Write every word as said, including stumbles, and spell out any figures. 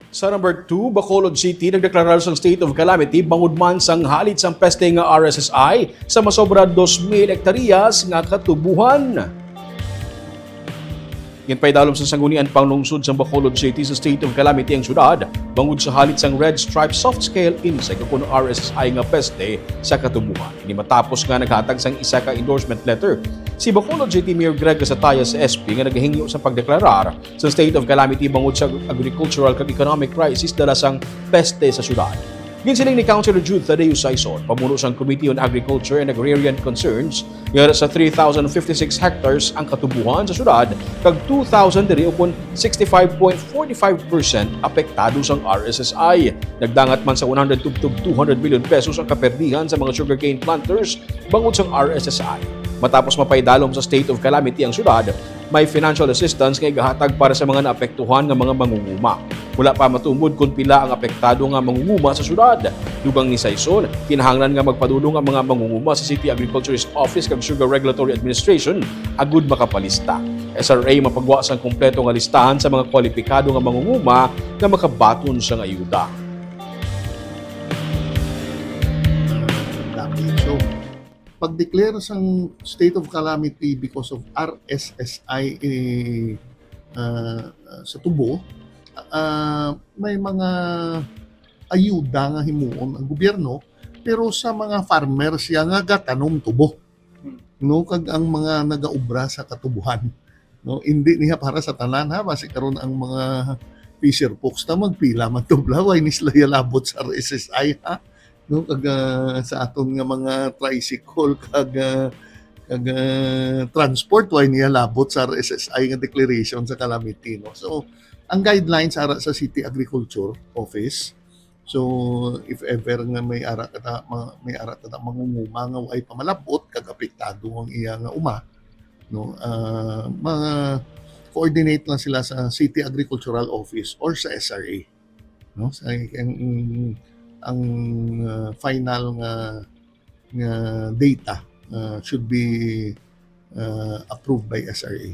Sa number two, Bacolod City nagdeklarar sang state of calamity bangod man sang halit sang peste nga R S S I sa masobra dos mil hektaryas nga katubohan. Ginpaidalom sa Sangguniang Panglungsod sang Bacolod City sa state of calamity ang syudad bangod sa halit sang red stripe soft scale insect o kon R S S I nga peste sa katubohan. Ini matapos nga naghatag sang isa ka endorsement letter si Bacolod City Mayor Greg Gasataya sa S P nga nagahingyo sa pagdeklarar sa state of calamity bangod sa agricultural kag economic crisis dala sang peste sa syudad. Ginsiling ni Councilor Jude Thaddeus Saison, pamuno sang Committee on Agriculture and Agrarian Concerns, nga sa three thousand fifty-six hectares ang katubuhan sa syudad, kag two thousand diri, o kon sixty-five point forty-five percent apektado sang R S S I. Nagdangat man sa one hundred tubtob two hundred million pesos ang kaperdihan sa mga sugarcane planters bangod sang R S S I. Matapos mapaidalom sa state of calamity ang syudad, may financial assistance nga igahatag para sa mga naapektuhan nga mga mangunguma. Wala pa matumod kon pila ang apektado nga mangunguma sa syudad. Dugang ni Saison, kinahanglan nga magpadulong ang mga mangunguma sa City Agriculturist Office kag Sugar Regulatory Administration agud makapalista. S R A mapagwa sang kompleto nga listahan sa mga kwalipikado nga mangunguma nga makabaton sang ayuda. Dami. So, pag-declare sang state of calamity because of R S S I, eh, ah, sa tubo, ah, may mga ayuda nga himuon ang gobyerno, pero sa mga farmers siya nga gatanom tubo, no, kag ang mga nagaobra sa katubuhan, no, hindi niya para sa tanan, ha, basi karon ang mga fisher folks ta magpila man tubla, way ni sila yalabot sa R S S I, ha, no, kag ah, sa aton nga mga tricycle kag ah, kag ah, transport, way niya labot sa R S S I nga declaration sa calamity, no. So ang guidelines ara sa City Agriculture Office. So if ever nga may ara ka ta, ma- may ara ka ta mangunguma nga way pa malabot kag apektado ang iya nga uma, no, ah, ma-coordinate lang sila sa City Agricultural Office or sa S R A, no? Sa ang, ang ah, final nga nga data ah, should be ah, approved by S R A.